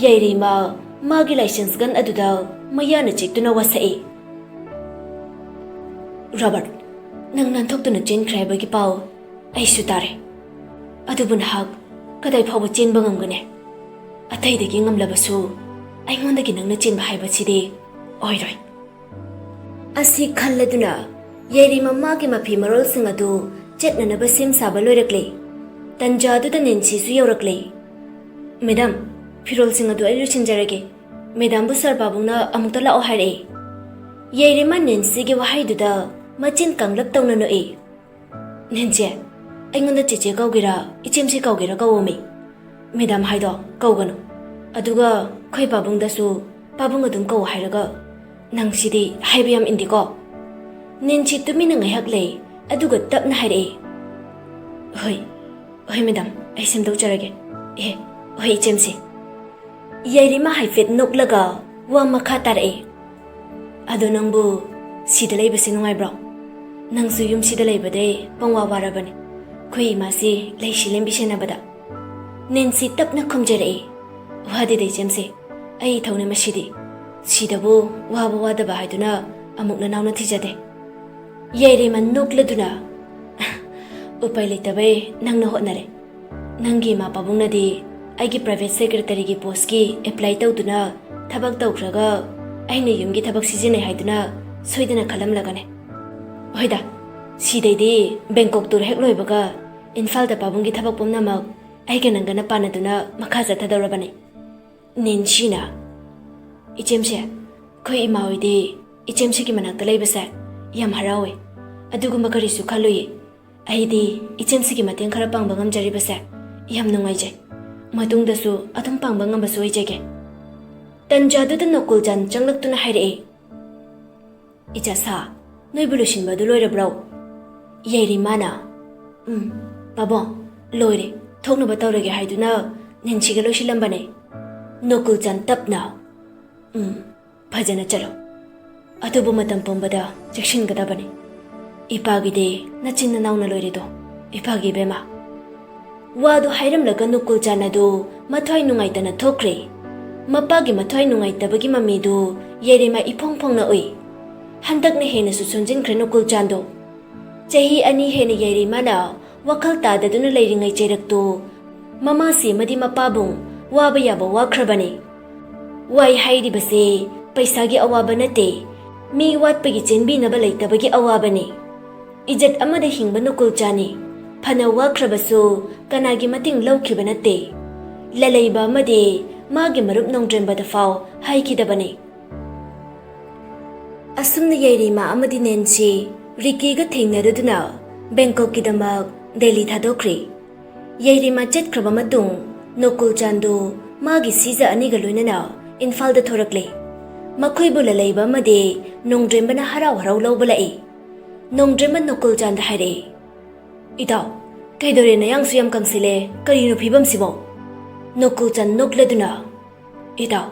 ꯌꯥꯏꯔꯤꯃ ꯃꯥꯒꯤ ꯂꯥꯏꯁꯦꯟꯁ ꯒꯟ ꯑꯗꯨꯗ ꯃꯌꯥꯅ ꯆꯤꯛꯇꯨꯅ ꯋꯥꯁꯛꯏ꯫ "ꯔꯣꯕꯔꯠ, ꯅꯪ ꯅꯥꯟꯊꯣꯛꯇꯨꯅ ꯆꯦꯟꯈ꯭ꯔꯦ ꯍꯥꯏꯕꯒꯤ ꯄꯥꯎ ꯑꯩꯁꯨ ꯇꯥꯔꯦ꯫ ꯑꯗꯨꯕꯨ ꯅꯍꯥꯛ ꯀꯗꯥꯏ ꯐꯥꯎꯕ ꯆꯦꯟꯕ ꯉꯝꯒꯅꯤ? ꯑꯇꯩꯗꯒꯤ ꯉꯝꯂꯕꯁꯨ ꯑꯩꯉꯣꯟꯗꯒꯤ ꯅꯪꯅ ꯆꯦꯟꯕ ꯍꯥꯏꯕꯁꯤꯗꯤ ꯑꯣꯏꯔꯣꯏ"꯫ ꯑꯁꯤ ꯈꯜꯂꯗꯨꯅ ꯌꯥꯏꯔꯤꯃ ꯃꯥꯒꯤ ꯃꯐꯤ ꯃꯔꯣꯜꯁꯤꯡ ꯑꯗꯨ ꯆꯠꯅꯅꯕ ꯁꯦꯝ ꯁꯥꯕ ꯂꯣꯏꯔꯛꯂꯦ꯫ ꯇꯟꯖꯥꯗꯨꯗ ꯅꯦꯟꯁꯤꯁꯨ ꯌꯧꯔꯛꯂꯦ꯫ "ꯃꯦꯗꯥꯝ, ꯐꯤꯔꯣꯜꯁꯤꯡ ꯑꯗꯨ ꯑꯩ ꯂꯣꯏꯁꯤꯟꯖꯔꯒꯦ꯫ ꯃꯦꯗꯥꯝꯕꯨ ꯁꯥꯔ ꯄꯥꯕꯨꯡꯅ ꯑꯃꯨꯛꯇ ꯂꯥꯛꯑꯣ ꯍꯥꯏꯔꯛꯏ"꯫ ꯌꯥꯏꯔꯤꯃ ꯅꯦꯟꯁꯤꯒꯤ ꯋꯥꯍꯩꯗꯨꯗ ꯃꯆꯤꯟ ꯀꯥꯡꯂꯞ ꯇꯧꯅ ꯅꯣꯛꯏ꯫ "ꯅꯦꯟꯁꯤ, ꯑꯩꯉꯣꯟꯗ ꯆꯦꯆꯦ ꯀꯧꯒꯦꯔꯥ, ꯏꯆꯦꯝꯁꯤ ꯀꯧꯒꯦꯔꯥ ꯀꯧꯋꯣꯃꯤ꯫ ꯃꯦꯗꯥꯝ ꯍꯥꯏꯗꯣ ꯀꯧꯒꯅꯨ꯫ ꯑꯗꯨꯒ ꯑꯩꯈꯣꯏ ꯄꯥꯕꯨꯡꯗꯁꯨ ꯄꯥꯕꯨꯡ ꯑꯗꯨꯝ ꯀꯧ ꯍꯥꯏꯔꯒ ꯅꯪꯁꯤꯗꯤ ꯍꯥꯏꯕ ꯌꯥꯝ ꯏꯟꯗꯦꯀꯣ"꯫ ꯅꯦꯟꯁꯤ ꯇꯨꯃꯤꯟꯅ ꯉꯥꯏꯍꯥꯛ ꯂꯩ, ꯑꯗꯨꯒ ꯇꯞꯅ ꯍꯥꯏꯔꯛꯏ꯫ "ꯍꯣꯏ, ꯍꯣꯏ ꯃꯦꯗꯥꯝ, ꯑꯩ ꯁꯦꯝꯗꯣꯛꯆꯔꯒꯦ꯫ ꯑꯦ, ꯍꯣꯏ ꯏꯆꯦꯝꯁꯤ"꯫ ꯌꯥꯏꯔꯤꯃ ꯍꯥꯏꯐꯦꯠ ꯅꯣꯛꯂꯒ ꯋꯥ ꯃꯈꯥ ꯇꯥꯔꯛꯏ꯫ "ꯑꯗꯣ ꯅꯪꯕꯨ ꯁꯤꯗ ꯂꯩꯕꯁꯤ ꯅꯨꯡꯉꯥꯏꯕ꯭ꯔꯣ? ꯅꯪꯁꯨ ꯌꯨꯝꯁꯤꯗ ꯂꯩꯕꯗꯩ ꯄꯪꯋꯥ ꯋꯥꯔꯕꯅꯤ꯫ ꯑꯩꯈꯣꯏ ꯏꯃꯥꯁꯤ ꯂꯩꯁꯤ ꯂꯦꯝꯕꯤ ꯁꯦꯟꯅꯕꯗ"꯫ ꯅꯦꯟꯁꯤ ꯇꯞꯅ ꯈꯨꯝꯖꯔꯛꯏ꯫ "ꯋꯥꯗꯦꯗ ꯏꯆꯦꯝꯁꯤ, ꯑꯩ ꯏꯊꯧꯅꯦ ꯃꯁꯤꯗꯤ꯫ ꯁꯤꯗꯕꯨ ꯋꯥꯕ ꯋꯥꯗꯕ ꯍꯥꯏꯗꯨꯅ ꯑꯃꯨꯛ ꯅꯅꯥꯎꯅ ꯊꯤꯖꯗꯦ"꯫ ꯌꯥꯏꯔꯤꯃ ꯅꯣꯛꯂꯗꯨꯅ, "ꯎꯄꯥꯏ ꯂꯩꯇꯕꯩ ꯅꯪꯅ ꯍꯣꯠꯅꯔꯦ꯫ ꯅꯪꯒꯤ ꯏꯃꯥ ꯄꯥꯕꯨꯡꯅꯗꯤ ꯑꯩꯒꯤ ꯄ꯭ꯔꯥꯏꯚꯦꯠ ꯁꯦꯀ꯭ꯔꯦꯇꯔꯤꯒꯤ ꯄꯣꯁꯀꯤ ꯑꯦꯄ꯭ꯂꯥꯏ ꯇꯧꯗꯨꯅ ꯊꯕꯛ ꯇꯧꯈ꯭ꯔꯒ ꯑꯩꯅ ꯌꯨꯝꯒꯤ ꯊꯕꯛ ꯁꯤꯖꯤꯟꯅꯩ ꯍꯥꯏꯗꯨꯅ ꯁꯣꯏꯗꯅ ꯈꯜꯂꯝꯂꯒꯅꯤ꯫ ꯍꯣꯏꯗ, ꯁꯤꯗꯩꯗꯤ ꯕꯦꯡꯀꯣꯛ ꯇꯨꯔ ꯍꯦꯛ ꯂꯣꯏꯕꯒ ꯏꯝꯐꯥꯜꯗ ꯄꯥꯕꯨꯡꯒꯤ ꯊꯕꯛ ꯄꯨꯝꯅꯃꯛ ꯑꯩꯒ ꯅꯪꯒꯅ ꯄꯥꯟꯅꯗꯨꯅ ꯃꯈꯥ ꯆꯠꯊꯗꯧꯔꯕꯅꯤ"꯫ ꯅꯦꯟꯁꯤꯅ, "ꯏꯆꯦꯝꯁꯦ, ꯑꯩꯈꯣꯏ ꯏꯃꯥ ꯍꯣꯏꯗꯤ ꯏꯆꯦꯝꯁꯤꯒꯤ ꯃꯅꯥꯛꯇ ꯂꯩꯕꯁꯦ ꯌꯥꯝ ꯍꯔꯥꯎꯋꯦ꯫ ꯑꯗꯨꯒꯨꯝꯕ ꯀꯔꯤꯁꯨ ꯈꯜꯂꯨꯏ꯫ ꯑꯩꯗꯤ ꯏꯆꯦꯝꯁꯤꯒꯤ ꯃꯇꯦꯡ ꯈꯔ ꯄꯥꯡꯕ ꯉꯝꯖꯔꯤꯕꯁꯦ ꯌꯥꯝ ꯅꯨꯡꯉꯥꯏꯖꯩ꯫ ꯃꯇꯨꯡꯗꯁꯨ ꯑꯗꯨꯝ ꯄꯥꯡꯕ ꯉꯝꯕꯁꯨ ꯑꯣꯏꯖꯒꯦ꯫ ꯇꯟꯖꯥꯗꯨꯗ ꯅꯣꯀꯨꯜꯆꯥꯟ ꯆꯪꯂꯛꯇꯨꯅ ꯍꯥꯏꯔꯛꯑꯦ, "ꯏꯆꯥꯁꯥ, ꯅꯣꯏꯕꯨ ꯂꯣꯏꯁꯤꯟꯕꯗꯨ ꯂꯣꯏꯔꯕ꯭ꯔꯣ?" ꯌꯥꯏꯔꯤꯃꯥꯅ, "ꯎꯝ, ꯄꯥꯕꯨꯡ, ꯂꯣꯏꯔꯦ, ꯊꯣꯛꯅꯕ ꯇꯧꯔꯒꯦ ꯍꯥꯏꯗꯨꯅ ꯅꯦꯟꯁꯤꯒ ꯂꯣꯏꯁꯤꯜꯂꯝꯕꯅꯦ꯫" ꯅꯣꯀꯨꯜꯆꯥꯟ ꯇꯞꯅ, "ꯎꯝ, ꯐꯖꯅ ꯆꯠꯂꯣ꯫ ꯑꯗꯨꯕꯨ ꯃꯇꯝ ꯄꯨꯝꯕꯗ ꯆꯦꯛꯁꯤꯟꯒꯗꯕꯅꯤ꯫ ꯏꯄꯥꯒꯤꯗꯤ ꯅꯆꯤꯟ ꯅꯅꯥꯎꯅ ꯂꯣꯏꯔꯦꯗꯣ, ꯏꯄꯥꯒꯤ ꯏꯕꯦꯝꯃ꯫" ꯋꯥꯗꯨ ꯍꯥꯏꯔꯝꯂꯒ ꯅꯨꯀꯨꯜꯆꯥꯟ ꯑꯗꯨ ꯃꯊ꯭ꯋꯥꯏ ꯅꯨꯡꯉꯥꯏꯇꯅ ꯊꯣꯛꯈ꯭ꯔꯦ꯫ ꯃꯄꯥꯒꯤ ꯃꯊ꯭ꯋꯥꯏ ꯅꯨꯡꯉꯥꯏꯇꯕꯒꯤ ꯃꯃꯤꯗꯨ ꯌꯥꯏꯔꯤꯃꯥ ꯏꯐꯣꯡ ꯐꯣꯡꯅ ꯎꯏ꯫ ꯍꯟꯗꯛꯅ ꯍꯦꯟꯅꯁꯨ ꯁꯣꯟꯖꯤꯟꯈ꯭ꯔꯦ ꯅꯨꯀꯨꯜꯆꯥꯟꯗꯣ꯫ ꯆꯍꯤ ꯑꯅꯤ ꯍꯦꯟꯅ ꯌꯥꯏꯔꯤꯃꯥꯅ ꯋꯥꯈꯜ ꯇꯥꯗꯗꯨꯅ ꯂꯩꯔꯤꯉꯩ ꯆꯩꯔꯛꯇꯨ ꯃꯃꯥꯁꯤ ꯑꯃꯗꯤ ꯃꯄꯥꯕꯨꯡ ꯋꯥꯕ ꯌꯥꯕ ꯋꯥꯈ꯭ꯔꯕꯅꯤ꯫ ꯋꯥꯏ ꯍꯥꯏꯔꯤꯕꯁꯦ ꯄꯩꯁꯥꯒꯤ ꯑꯋꯥꯕ ꯅꯠꯇꯦ, ꯃꯤ ꯋꯥꯠꯄꯒꯤ ꯆꯦꯟꯕꯤꯅꯕ ꯂꯩꯇꯕꯒꯤ ꯑꯋꯥꯕꯅꯤ꯫ ꯏꯖꯠ ꯑꯃꯗ ꯍꯤꯡꯕ ꯅꯨꯀꯨꯜꯆꯥꯟꯅꯤ꯫ ꯐꯅ ꯋꯥꯈ꯭ꯔꯕꯁꯨ ꯀꯅꯥꯒꯤ ꯃꯇꯦꯡ ꯂꯧꯈꯤꯕ ꯅꯠꯇꯦ꯫ ꯂꯂꯩꯕ ꯑꯃꯗꯤ ꯃꯥꯒꯤ ꯃꯔꯨꯞ ꯅꯣꯡꯗ꯭ꯔꯦꯝꯕꯗ ꯐꯥꯎ ꯍꯥꯏꯈꯤꯗꯕꯅꯤ꯫ ꯑꯁꯨꯝꯅ ꯌꯥꯏꯔꯤꯃꯥ ꯑꯃꯗꯤ ꯅꯦꯟꯁꯤ ꯔꯤꯀꯤꯒ ꯊꯦꯡꯅꯔꯗꯨꯅ ꯕꯦꯡꯀꯣꯛꯀꯤꯗꯃꯛ ꯗꯦꯜꯂꯤ ꯊꯥꯗꯣꯛꯈ꯭ꯔꯦ꯫ ꯌꯥꯏꯔꯤꯃꯥ ꯆꯠꯈ꯭ꯔꯕ ꯃꯇꯨꯡ ꯅꯣꯀꯨꯜꯆꯥꯟꯗꯨ ꯃꯥꯒꯤ ꯁꯤꯖ ꯑꯅꯤꯒ ꯂꯣꯏꯅꯅ ꯏꯝꯐꯥꯜꯗ ꯊꯣꯔꯛꯂꯦ꯫ ꯃꯈꯣꯏꯕꯨ ꯂꯂꯩꯕ ꯑꯃꯗꯤ ꯅꯣꯡꯗ꯭ꯔꯦꯝꯕꯅ ꯍꯔꯥꯎ ꯍꯔꯥꯎ ꯂꯧꯕ ꯂꯥꯛꯏ꯫ ꯅꯣꯡꯗ꯭ꯔꯦꯝꯕ ꯅꯣꯀꯨꯜꯆꯥꯟꯗ ꯍꯥꯏꯔꯛꯏ, "ꯏꯇꯥꯎ, ꯀꯩꯗꯧꯔꯦ ꯅꯌꯥꯡꯁꯨ ꯌꯥꯝ ꯀꯪꯁꯤꯜꯂꯦ? ꯀꯔꯤꯅꯣ ꯐꯤꯕꯝꯁꯤꯕꯣ?" ꯅꯣꯀꯨꯜꯆꯥꯟ ꯅꯣꯛꯂꯗꯨꯅ, "ꯏꯇꯥꯎ,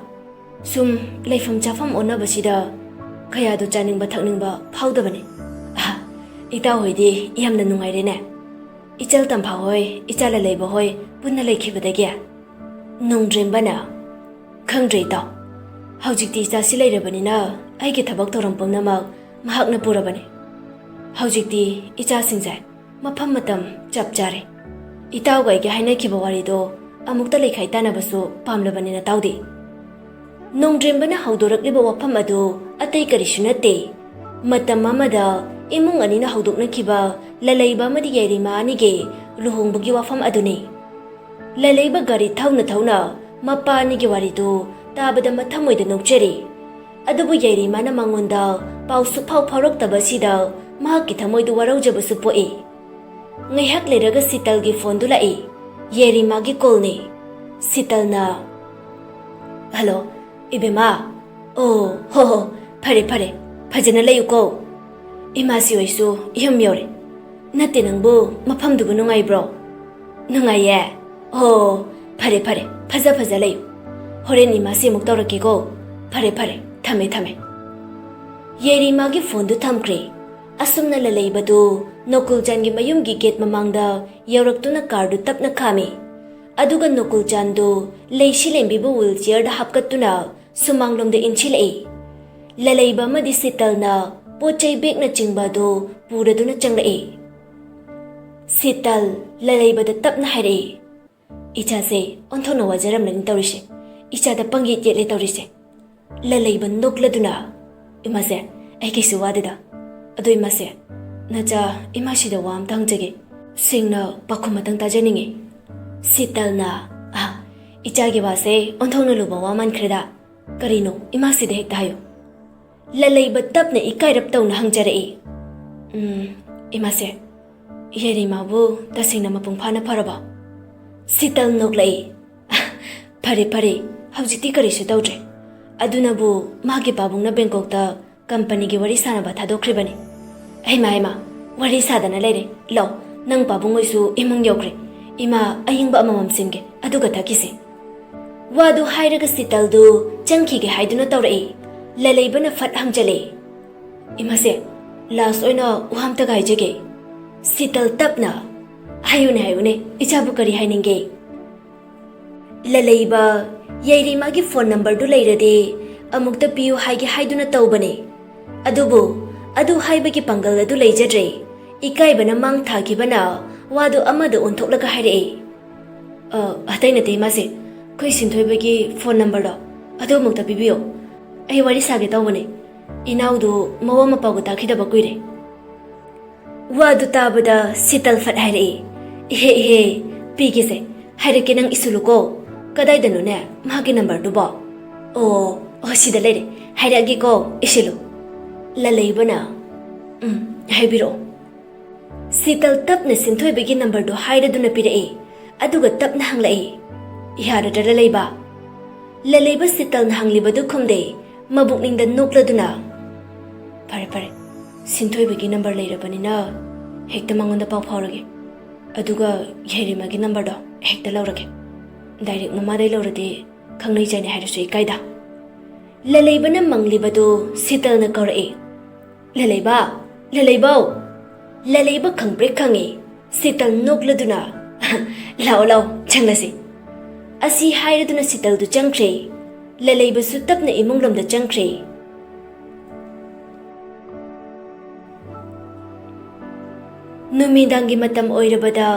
ꯁꯨꯝ ꯂꯩꯐꯝ ꯆꯥꯐꯝ ꯑꯣꯟꯅꯕꯁꯤꯗ ꯀꯌꯥꯗꯨ ꯆꯥꯅꯤꯡꯕ ꯊꯛꯅꯤꯡꯕ ꯐꯥꯎꯗꯕꯅꯤ꯫ ꯑꯍ, ꯏꯇꯥꯎ ꯍꯣꯏꯗꯤ ꯌꯥꯝꯅ ꯅꯨꯡꯉꯥꯏꯔꯦꯅꯦ꯫ ꯏꯆꯜ ꯇꯝꯐꯥ ꯍꯣꯏ, ꯏꯆꯥ ꯂꯂꯩꯕ ꯍꯣꯏ ꯄꯨꯟꯅ ꯂꯩꯈꯤꯕꯗꯒꯤ?" ꯅꯣꯡꯗ꯭ꯔꯦꯝꯕꯅ, "ꯈꯪꯗ꯭ꯔꯦ ꯏꯇꯥꯎ, ꯍꯧꯖꯤꯛꯇꯤ ꯏꯆꯥꯁꯤ ꯂꯩꯔꯕꯅꯤꯅ ꯑꯩꯒꯤ ꯊꯕꯛ ꯊꯧꯔꯝ ꯄꯨꯝꯅꯃꯛ ꯃꯍꯥꯛꯅ ꯄꯨꯔꯕꯅꯤ꯫ ꯍꯧꯖꯤꯛꯇꯤ ꯏꯆꯥꯁꯤꯡꯁꯦ ꯃꯐꯝ ꯃꯇꯝ ꯆꯞ ꯆꯥꯔꯦ꯫ ꯏꯇꯥꯎꯒ ꯑꯩꯒ ꯍꯥꯏꯅꯈꯤꯕ ꯋꯥꯔꯤꯗꯣ ꯑꯃꯨꯛꯇ ꯂꯩꯈꯥꯏ ꯇꯥꯅꯕꯁꯨ ꯄꯥꯝꯂꯕꯅꯤ ꯅꯇꯥꯎꯗꯤ꯫" ꯅꯣꯡꯗ꯭ꯔꯦꯝꯕꯅ ꯍꯧꯗꯣꯔꯛꯂꯤꯕ ꯋꯥꯐꯝ ꯑꯗꯨ ꯑꯇꯩ ꯀꯔꯤꯁꯨ ꯅꯠꯇꯦ꯫ ꯃꯇꯝ ꯑꯃꯗ ꯏꯃꯨꯡ ꯑꯅꯤꯅ ꯍꯧꯗꯣꯛꯅꯈꯤꯕ ꯂꯂꯩꯕ ꯑꯃꯗꯤ ꯌꯥꯏꯔꯤꯃꯥ ꯑꯅꯤꯒꯤ ꯂꯨꯍꯣꯡꯕꯒꯤ ꯋꯥꯐꯝ ꯑꯗꯨꯅꯤ꯫ ꯂꯂꯩꯕ ꯒꯥꯔꯤ ꯊꯧꯅ ꯊꯧꯅ ꯃꯄꯥ ꯑꯅꯤꯒꯤ ꯋꯥꯔꯤꯗꯨ ꯇꯥꯕꯗ ꯃꯊꯃꯣꯏꯗ ꯅꯣꯛꯆꯔꯤ꯫ ꯑꯗꯨꯕꯨ ꯌꯥꯏꯔꯤꯃꯥꯅ ꯃꯉꯣꯟꯗ ꯄꯥꯎ ꯁꯨꯛꯐꯥꯎ ꯐꯥꯎꯔꯛꯇꯕꯁꯤꯗ ꯃꯍꯥꯛꯀꯤ ꯊꯃꯣꯏꯗꯨ ꯋꯥꯔꯧꯖꯕꯁꯨ ꯄꯣꯛꯏ꯫ ꯉꯥꯏꯍꯥꯛ ꯂꯩꯔꯒ ꯁꯤꯇꯜꯒꯤ ꯐꯣꯟꯗꯨ ꯂꯥꯛꯏ꯫ ꯌꯥꯏꯔꯤꯃꯥꯒꯤ ꯀꯣꯜꯅꯤ꯫ ꯁꯤꯇꯜꯅ, "ꯍꯜꯂꯣ, ꯏꯕꯦꯝꯃ꯫ ꯑꯣ, ꯍꯣ ꯍꯣ, ꯐꯔꯦ ꯐꯔꯦ, ꯐꯖꯅ ꯂꯩꯌꯨꯀꯣ꯫ ꯏꯃꯥꯁꯤ ꯍꯣꯏꯁꯨ ꯌꯨꯝ ꯌꯧꯔꯦ꯫ ꯅꯠꯇꯦ, ꯅꯪꯕꯨ ꯃꯐꯝꯗꯨꯕꯨ ꯅꯨꯡꯉꯥꯏꯕ꯭ꯔꯣ?" "ꯅꯨꯡꯉꯥꯏꯌꯦ꯫ ꯑꯣ, ꯐꯔꯦ ꯐꯔꯦ, ꯐꯖ ꯐꯖ ꯂꯩꯌꯨ꯫ ꯍꯣꯔꯦꯟ ꯏꯃꯥꯁꯤ ꯑꯃꯨꯛ ꯇꯧꯔꯛꯀꯦꯀꯣ꯫ ꯐꯔꯦ ꯐꯔꯦ, ꯊꯝꯃꯦ ꯊꯝꯃꯦ"꯫ ꯌꯥꯏꯔꯤꯃꯥꯒꯤ ꯐꯣꯟꯗꯨ ꯊꯝꯈ꯭ꯔꯦ꯫ ꯑꯁꯨꯝꯅ ꯂꯂꯩꯕꯗꯨ ꯅꯣꯀꯨꯜꯆꯥꯟꯒꯤ ꯃꯌꯨꯝꯒꯤ ꯒꯦꯠ ꯃꯃꯥꯡꯗ ꯌꯧꯔꯛꯇꯨꯅ ꯀꯥꯔꯗꯨ ꯇꯞꯅ ꯈꯥꯝꯃꯤ꯫ ꯑꯗꯨꯒ ꯅꯣꯀꯨꯜꯆꯥꯟꯗꯨ ꯂꯩꯁꯤ ꯂꯦꯝꯕꯤꯕꯨ ꯋꯤꯜ ꯆꯤꯌꯔꯗ ꯍꯥꯞꯀꯠꯇꯨꯅ ꯁꯨꯃꯥꯡꯂꯣꯝꯗ ꯏꯟꯁꯤꯜꯂꯛꯏ꯫ ꯂꯂꯩꯕ ꯑꯃꯗꯤ ꯁꯤꯇꯜꯅ ꯄꯣꯠ ꯆꯩ ꯕꯦꯒꯅꯆꯤꯡꯕ ꯑꯗꯨ ꯄꯨꯔꯗꯨꯅ ꯆꯪꯂꯛꯏ꯫ ꯁꯤꯇꯜ ꯂꯂꯩꯕꯗ ꯇꯞꯅ ꯍꯥꯏꯔꯛꯏ, "ꯏꯆꯥꯁꯦ ꯑꯣꯟꯊꯣꯛꯅ ꯋꯥꯖꯔꯝꯂꯅꯤ ꯇꯧꯔꯤꯁꯦ꯫ ꯏꯆꯥꯗ ꯄꯪꯌꯦꯠ ꯌꯦꯠꯂꯦ ꯇꯧꯔꯤꯁꯦ"꯫ ꯂꯂꯩꯕ ꯅꯣꯛꯂꯗꯨꯅ, "ꯏꯃꯥꯁꯦ, ꯑꯩ ꯀꯩꯁꯨ ꯋꯥꯗꯦꯗ꯫ ꯑꯗꯣ ꯏꯃꯥꯁꯦ, ꯅꯆꯥ ꯏꯃꯥꯁꯤꯗ ꯋꯥ ꯑꯝꯇ ꯍꯪꯖꯒꯦ꯫ ꯁꯦꯡꯅ ꯄꯥꯎꯈꯨꯝ ꯑꯃꯇꯪ ꯇꯥꯖꯅꯤꯡꯉꯤ"꯫ ꯁꯤꯇꯜꯅ, "ꯑ, ꯏꯆꯥꯒꯤ ꯋꯥꯁꯦ ꯑꯣꯟꯊꯣꯛꯅ ꯂꯨꯕ ꯋꯥ ꯃꯥꯟꯈ꯭ꯔꯦꯗ꯫ ꯀꯔꯤꯅꯣ, ꯏꯃꯥꯁꯤꯗ ꯍꯦꯛꯇ ꯍꯥꯏꯌꯨ"꯫ ꯂꯂꯩꯕ ꯇꯞꯅ ꯏꯀꯥꯏꯔꯞ ꯇꯧꯅ ꯍꯪꯖꯔꯛꯏ꯫ "ꯎꯝ, ꯏꯃꯥꯁꯦ, ꯌꯥꯏꯔꯤꯃꯥꯕꯨ ꯇꯁꯦꯡꯅ ꯃꯄꯨꯡ ꯐꯥꯅ ꯐꯔꯕꯣ?" ꯁꯤꯇꯜ ꯅꯣꯛꯂꯛꯏ꯫ "ꯐꯔꯦ, ꯐꯔꯦ, ꯍꯧꯖꯤꯛꯇꯤ ꯀꯔꯤꯁꯨ ꯇꯧꯗ꯭ꯔꯦ꯫ ꯑꯗꯨꯅꯕꯨ ꯃꯥꯒꯤ ꯄꯥꯕꯨꯡꯅ ꯕꯦꯡꯀꯣꯛꯇ ꯀꯝꯄꯅꯤꯒꯤ ꯋꯥꯔꯤ ꯁꯥꯅꯕ ꯊꯥꯗꯣꯛꯈ꯭ꯔꯤꯕꯅꯤ"꯫ "ꯍꯩꯃꯥ, ꯍꯩꯃꯥ, ꯋꯥꯔꯤ ꯁꯥꯗꯅ ꯂꯩꯔꯦ꯫ ꯂꯧ, ꯅꯪ ꯄꯥꯕꯨꯡ ꯍꯣꯏꯁꯨ ꯏꯃꯨꯡ ꯌꯧꯈ꯭ꯔꯦ꯫ ꯏꯃꯥ ꯑꯌꯤꯡꯕ ꯑꯃꯃꯝ ꯁꯤꯟꯒꯦ, ꯑꯗꯨꯒ ꯊꯛꯈꯤꯁꯦ"꯫ ꯋꯥꯗꯨ ꯍꯥꯏꯔꯒ ꯁꯤꯇꯜꯗꯨ ꯆꯪꯈꯤꯒꯦ ꯍꯥꯏꯗꯨꯅ ꯇꯧꯔꯛꯏ꯫ ꯂꯂꯩꯕꯅ ꯐꯠ ꯍꯪꯖꯜꯂꯦ, "ꯏꯃꯥꯁꯦ, ꯂꯥꯁ ꯑꯣꯏꯅ ꯋꯥ ꯑꯝꯇꯒ ꯍꯥꯏꯖꯒꯦ"꯫ ꯁꯤꯇꯜ ꯇꯞꯅ, "ꯍꯥꯏꯌꯨꯅꯦ, ꯍꯥꯏꯌꯨꯅꯦ, ꯏꯆꯥꯕꯨ ꯀꯔꯤ ꯍꯥꯏꯅꯤꯡꯒꯦ?" ꯂꯂꯩꯕ, ꯌꯥꯏꯔꯤꯃꯥꯒꯤ ꯐꯣꯟ ꯅꯝꯕꯔꯗꯨ ꯂꯩꯔꯗꯤ ꯑꯃꯨꯛꯇ ꯄꯤꯌꯨ ꯍꯥꯏꯒꯦ ꯍꯥꯏꯗꯨꯅ ꯇꯧꯕꯅꯦ꯫ ꯑꯗꯨꯕꯨ ꯑꯗꯨ ꯍꯥꯏꯕꯒꯤ ꯄꯥꯡꯒꯜ ꯑꯗꯨ ꯂꯩꯖꯗ꯭ꯔꯦ꯫ ꯏꯀꯥꯏꯕꯅ ꯃꯥꯡ ꯊꯥꯈꯤꯕꯅ ꯋꯥꯗꯨ ꯑꯃꯗ ꯑꯣꯟꯊꯣꯛꯂꯒ ꯍꯥꯏꯔꯛꯏ꯫ "ꯑ, ꯑꯇꯩ ꯅꯠꯇꯦ ꯏꯃꯥꯁꯦ, ꯑꯩꯈꯣꯏ ꯁꯤꯟꯊꯣꯏꯕꯒꯤ ꯐꯣꯟ ꯅꯝꯕꯔꯗꯣ ꯑꯗꯨ ꯑꯃꯨꯛꯇ ꯄꯤꯕꯤꯌꯣ꯫ ꯑꯩ ꯋꯥꯔꯤ ꯁꯥꯒꯦ ꯇꯧꯕꯅꯦ꯫ ꯏꯅꯥꯎꯗꯨ ꯃꯋꯥ ꯃꯄꯥꯒ ꯇꯥꯈꯤꯗꯕ ꯀꯨꯏꯔꯦ"꯫ ꯋꯥꯗꯨ ꯇꯥꯕꯗ ꯁꯤꯇꯜ ꯐꯠ ꯍꯥꯏꯔꯛꯏ, "ꯏꯍꯦ, ꯏꯍꯦ, ꯄꯤꯒꯦꯁꯦ, ꯍꯥꯏꯔꯛꯀꯦ, ꯅꯪ ꯏꯁꯤꯜꯂꯨꯀꯣ꯫ ꯀꯗꯥꯏꯗꯅꯣꯅꯦ ꯃꯥꯒꯤ ꯅꯝꯕꯔꯗꯨꯕꯣ? ꯑꯣ, ꯑꯣ, ꯁꯤꯗ ꯂꯩꯔꯦ꯫ ꯍꯥꯏꯔꯛꯑꯒꯦꯀꯣ, ꯏꯁꯤꯜꯂꯨ꯫ ꯂꯂꯩꯕꯅ, "ꯎꯝ, ꯍꯥꯏꯕꯤꯔꯛꯑꯣ꯫" ꯁꯤꯇꯜ ꯇꯞꯅ ꯁꯤꯟꯊꯣꯏꯕꯒꯤ ꯅꯝꯕꯔꯗꯨ ꯍꯥꯏꯔꯗꯨꯅ ꯄꯤꯔꯛꯏ, ꯑꯗꯨꯒ ꯇꯞꯅ ꯍꯪꯂꯛꯏ, "ꯌꯥꯔꯗ꯭ꯔ, ꯂꯂꯩꯕ?" ꯂꯂꯩꯕ ꯁꯤꯇꯜꯅ ꯍꯪꯂꯤꯕꯗꯨ ꯈꯨꯝꯗꯦ, ꯃꯕꯨꯛꯅꯤꯡꯗ ꯅꯣꯛꯂꯗꯨꯅ, "ꯐꯔꯦ, ꯐꯔꯦ, ꯁꯤꯟꯊꯣꯏꯕꯒꯤ ꯅꯝꯕꯔ ꯂꯩꯔꯕꯅꯤꯅ ꯍꯦꯛꯇ ꯃꯉꯣꯟꯗ ꯄꯥꯎ ꯐꯥꯎꯔꯒꯦ꯫ ꯑꯗꯨꯒ ꯌꯥꯏꯔꯤꯃꯒꯤ ꯅꯝꯕꯔꯗꯣ ꯍꯦꯛꯇ ꯂꯧꯔꯒꯦ꯫ ꯗꯥꯏꯔꯦꯛ ꯃꯃꯥꯗꯩ ꯂꯧꯔꯗꯤ ꯈꯪꯅꯩ ꯆꯥꯟꯅꯩ ꯍꯥꯏꯔꯁꯨ ꯏꯀꯥꯏꯗ꯫" ꯂꯂꯩꯕꯅ ꯃꯪꯂꯤꯕꯗꯨ ꯁꯤꯇꯜꯅ ꯀꯧꯔꯛꯏ, "ꯂꯂꯩꯕ, ꯂꯂꯩꯕꯧ!" ꯂꯂꯩꯕ ꯈꯪꯄ꯭ꯔꯦꯛ ꯈꯪꯉꯤ꯫ ꯁꯤꯇꯜ ꯅꯣꯛꯂꯗꯨꯅ, "ꯂꯥꯛꯑꯣ, ꯂꯥꯛꯑꯣ, ꯆꯪꯂꯁꯤ꯫" ꯑꯁꯤ ꯍꯥꯏꯔꯗꯨꯅ ꯁꯤꯇꯜꯗꯨ ꯆꯪꯈ꯭ꯔꯦ꯫ ꯂꯂꯩꯕꯁꯨ ꯇꯞꯅ ꯏꯃꯨꯡꯂꯣꯝꯗ ꯆꯪꯈ꯭ꯔꯦ꯫ ꯅꯨꯃꯤꯗꯥꯡꯒꯤ ꯃꯇꯝ ꯑꯣꯏꯔꯕꯗ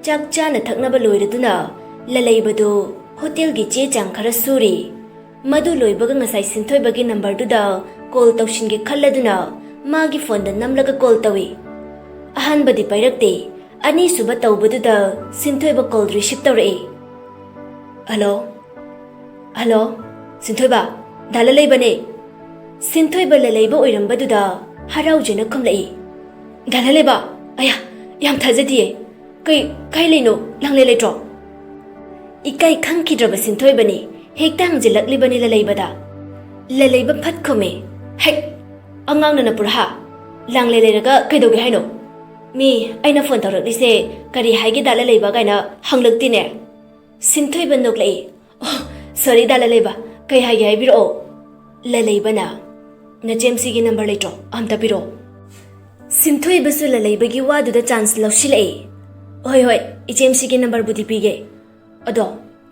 ꯆꯥꯛ ꯆꯥꯅ ꯊꯛꯅꯕ ꯂꯣꯏꯔꯗꯨꯅ ꯂꯂꯩꯕꯗꯨ ꯍꯣꯇꯦꯜꯒꯤ ꯆꯦ ꯆꯥꯡ ꯈꯔ ꯁꯨꯔꯤ꯫ ꯃꯗꯨ ꯂꯣꯏꯕꯒ ꯉꯁꯥꯏ ꯁꯤꯟꯊꯣꯏꯕꯒꯤ ꯅꯝꯕꯔꯗꯨꯗ ꯀꯣꯜ ꯇꯧꯁꯤꯟꯒꯦ ꯈꯜꯂꯗꯨꯅ ꯃꯥꯒꯤ ꯐꯣꯟꯗ ꯅꯝꯂꯒ ꯀꯣꯜ ꯇꯧꯏ꯫ ꯑꯍꯥꯟꯕꯗꯤ ꯄꯥꯏꯔꯛꯇꯦ꯫ ꯑꯅꯤꯁꯨꯕ ꯇꯧꯕꯗꯨꯗ ꯁꯤꯟꯊꯣꯏꯕ ꯀꯣꯜ ꯔꯤꯁꯤꯞ ꯇꯧꯔꯛꯏ꯫ "ꯍꯜꯂꯣ, ꯍꯜꯂꯣ, ꯁꯤꯟꯊꯣꯏꯕ, ꯗꯥ ꯂꯂꯩꯕꯅꯦ꯫" ꯁꯤꯟꯊꯣꯏꯕ ꯂꯂꯩꯕ ꯑꯣꯏꯔꯝꯕꯗꯨꯗ ꯍꯔꯥꯎꯖꯅ ꯈꯨꯝꯂꯛꯏ, "ꯗꯥ ꯂꯂꯩꯕ, ꯑꯌꯥ, ꯌꯥꯝ ꯊꯥꯖꯗꯤꯌꯦ꯫ ꯀꯩ, ꯀꯥꯏ ꯂꯩꯅꯣ? ꯂꯥꯡꯂꯦ ꯂꯩꯇ꯭ꯔꯣ?" ꯏꯀꯥꯏ ꯈꯪꯈꯤꯗ꯭ꯔꯕ ꯁꯤꯟꯊꯣꯏꯕꯅꯤ ꯍꯦꯛꯇ ꯍꯪꯖꯤꯜꯂꯛꯂꯤꯕꯅꯤ ꯂꯂꯩꯕꯗ꯫ ꯂꯂꯩꯕ ꯐꯠ ꯈꯨꯝꯃꯤ, "ꯍꯩ, ꯑꯉꯥꯡꯅ ꯅꯄꯨꯔ ꯍꯥ? ꯂꯥꯡꯂꯦ ꯂꯩꯔꯒ ꯀꯩꯗꯧꯒꯦ ꯍꯥꯏꯅꯣ? ꯃꯤ ꯑꯩꯅ ꯐꯣꯟ ꯇꯧꯔꯛꯂꯤꯁꯦ ꯀꯔꯤ ꯍꯥꯏꯒꯦ ꯗꯥ ꯂꯂꯩꯕ ꯀꯥꯏꯅ ꯍꯪꯂꯛꯇꯦꯅꯦ꯫" ꯁꯤꯟꯊꯣꯏꯕ ꯅꯣꯛꯂꯛꯏ, "ꯑꯣ, ꯁꯣꯔꯤ ꯗꯥ ꯂꯂꯩꯕ, ꯀꯩ ꯍꯥꯏꯒꯦ ꯍꯥꯏꯕꯤꯔꯛꯑꯣ꯫" ꯂꯂꯩꯕꯅ, "ꯅꯆꯦꯝꯁꯤꯒꯤ ꯅꯝꯕꯔ ꯂꯩꯇ꯭ꯔꯣ? ꯑꯝꯇ ꯄꯤꯔꯛꯑꯣ꯫" ꯁꯤꯟꯊꯣꯏꯕꯁꯨ ꯂꯂꯩꯕꯒꯤ ꯋꯥꯗꯨꯗ ꯆꯥꯟꯁ ꯂꯧꯁꯤꯜꯂꯛꯏ꯫ "ꯍꯣꯏ, ꯍꯣꯏ, ꯏꯆꯦꯝꯁꯤꯒꯤ ꯅꯝꯕꯔꯕꯨꯗꯤ ꯄꯤꯒꯦ꯫ ꯑꯗꯣ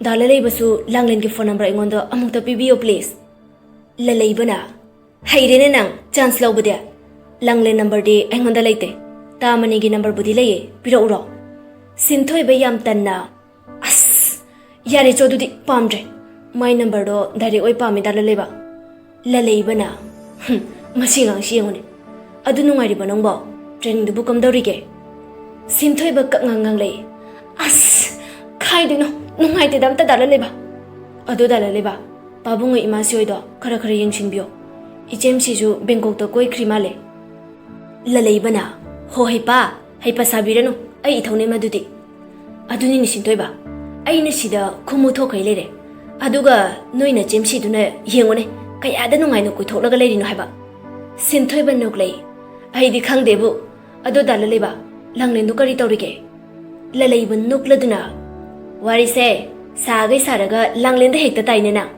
ꯗꯥ ꯂꯂꯩꯕꯁꯨ ꯂꯥꯡꯂꯦꯟꯒꯤ ꯐꯣꯟ ꯅꯝꯕꯔ ꯑꯩꯉꯣꯟꯗ ꯑꯃꯨꯛꯇ ꯄꯤꯕꯤꯌꯣ ꯄ꯭ꯂꯤꯖ꯫" ꯂꯂꯩꯕꯅ, "ꯍꯩꯔꯦꯅꯦ ꯅꯪ ꯆꯥꯟꯁ ꯂꯧꯕꯗꯤ꯫ ꯂꯥꯡꯂꯦꯟ ꯅꯝꯕꯔꯗꯤ ꯑꯩꯉꯣꯟꯗ ꯂꯩꯇꯦ꯫ ꯇꯥꯃꯅꯤꯒꯤ ꯅꯝꯕꯔꯕꯨꯗꯤ ꯂꯩꯌꯦ, ꯄꯤꯔꯛꯎꯔꯣ?" ꯁꯤꯟꯊꯣꯏꯕ ꯌꯥꯝ ꯇꯟꯅ, "ꯑꯁ, ꯌꯥꯔꯦ ꯆꯣ, ꯑꯗꯨꯗꯤ ꯄꯥꯝꯗ꯭ꯔꯦ꯫ ꯃꯥꯏ ꯅꯝꯕꯔꯗꯣ ꯗꯥꯏꯔꯦꯛ ꯑꯣꯏ ꯄꯥꯝꯃꯤ ꯗꯥ ꯂꯂꯩꯕ꯫" ꯂꯂꯩꯕꯅ, "ꯍꯨꯝ, ꯃꯁꯤ ꯑꯉꯥꯡꯁꯤ ꯌꯦꯡꯉꯨꯅꯦ꯫ ꯑꯗꯨ ꯅꯨꯡꯉꯥꯏꯔꯤꯕꯣ ꯅꯪꯕꯣ? ꯇ꯭ꯔꯦꯅꯤꯡꯗꯨꯕꯨ ꯀꯝꯗꯧꯔꯤꯒꯦ?" ꯁꯤꯟꯊꯣꯏꯕ ꯀꯛꯉꯥꯡ ꯉꯥꯡꯂꯛꯏ꯫ "ꯑꯁ, ꯈꯥꯏꯗꯣꯏꯅꯣ, ꯅꯨꯡꯉꯥꯏꯇꯦꯗ ꯑꯝꯇ ꯗꯥ ꯂꯂꯩꯕ꯫ ꯑꯗꯣ ꯗꯥ ꯂꯂꯩꯕ, ꯄꯥꯕꯨꯡ ꯍꯣꯏ ꯏꯃꯥꯁꯤ ꯍꯣꯏꯗꯣ ꯈꯔ ꯈꯔ ꯌꯦꯡꯁꯤꯟꯕꯤꯌꯣ꯫ ꯏꯆꯦꯝꯁꯤꯁꯨ ꯕꯦꯡꯀꯣꯛꯇ ꯀꯣꯏꯈ꯭ꯔꯤ ꯃꯥꯜꯂꯦ꯫ ꯂꯂꯩꯕꯅ, "ꯍꯣ ꯍꯩꯄꯥ, ꯍꯩꯄꯥ ꯁꯥꯕꯤꯔꯅꯨ, ꯑꯩ ꯏꯊꯧꯅꯦ ꯃꯗꯨꯗꯤ꯫ ꯑꯗꯨꯅꯤꯅꯦ ꯁꯤꯟꯊꯣꯏꯕ, ꯑꯩꯅ ꯁꯤꯗ ꯈꯨꯃꯨ ꯊꯣꯛꯈꯩ ꯂꯩꯔꯦ, ꯑꯗꯨꯒ ꯅꯣꯏ ꯅꯆꯦꯝꯁꯤꯗꯨꯅ ꯌꯦꯡꯉꯨꯅꯦ, ꯀꯌꯥꯗ ꯅꯨꯡꯉꯥꯏꯅ ꯀꯣꯏꯊꯣꯛꯂꯒ ꯂꯩꯔꯤꯅꯣ ꯍꯥꯏꯕ꯫" ꯁꯤꯟꯊꯣꯏꯕ ꯅꯣꯛꯂꯛꯏ꯫ "ꯑꯩꯗꯤ ꯈꯪꯗꯦꯕꯨ꯫ ꯑꯗꯣ ꯗꯥ ꯂꯂꯩꯕ, ꯂꯥꯡꯂꯦꯟꯗꯣ ꯀꯔꯤ ꯇꯧꯔꯤꯒꯦ?" ꯂꯂꯩꯕ ꯅꯣꯛꯂꯗꯨꯅ, "ꯋꯥꯔꯤꯁꯦ ꯁꯥꯒꯩ ꯁꯥꯔꯒ ꯂꯥꯡꯂꯦꯟꯗ ꯍꯦꯛꯇ ꯇꯥꯏꯅꯦ ꯅꯪ꯫"